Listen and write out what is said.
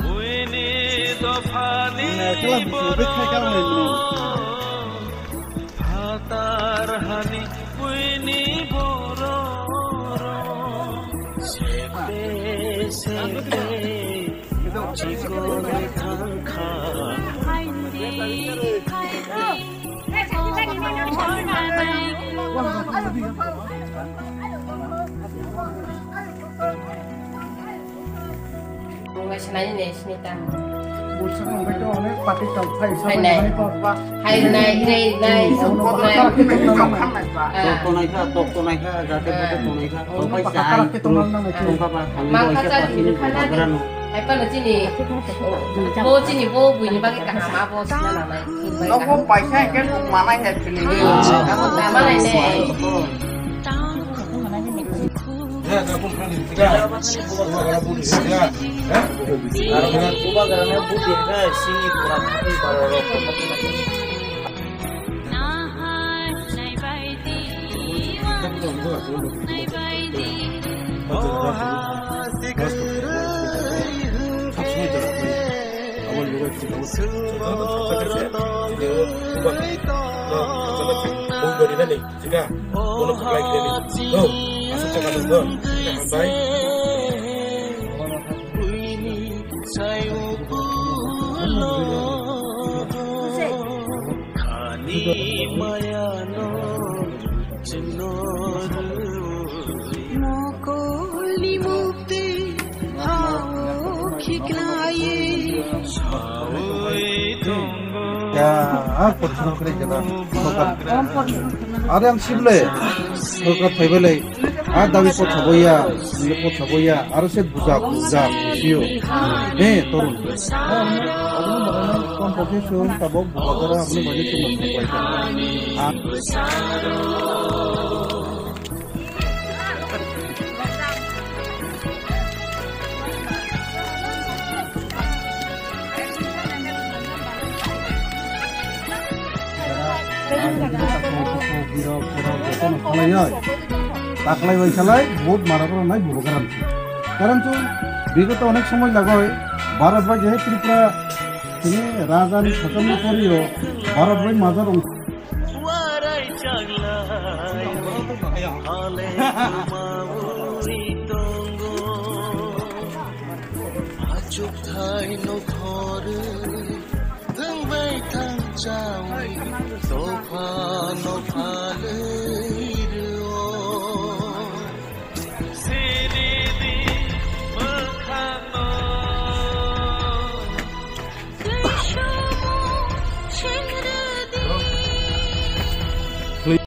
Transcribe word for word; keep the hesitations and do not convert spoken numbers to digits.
Buini dophani borok, phatar hani buini borok, sekte sekte chikoni thangkha. Mungbai sanai ni sini ta. Bursa mungbai to onek pati tong phai. Hai nai. Hai nai, nai, nai. Tok tonai kha, tok tonai kha, jate bote tonai kha. Tok pai sai. Tong kha ba. Mang kha cha ni khana. Hai pa no chini. Bo chini bo buini bagi kaham abo sina nanai. Nogo paisa hingke manai hai pili. Manai ne. Chika, bono kwplai khe ni. No, aswk chakha nung do. Hambai. Ya, ah, porishram khlai jana. Are ang sible. Sorkar phaibai lai. Ah, dabi pot saboya, nile pot saboya. Aro se buja, buja, bujiyo. Eh, torun. Kom pokhe sung tabok buja dara aboni bani sung. Ah. Taklai bai salai, vote mara koro nai bubo garam. Karon chu bigoto onek somoy lagoi, Bharat bai je Tripura, tini raja ni sasan ni poriyo, Bharat bai majar ong. Warai chaglai, hale maui tongo. Achuk thai no khorwi, thwng bai thang chawi, topha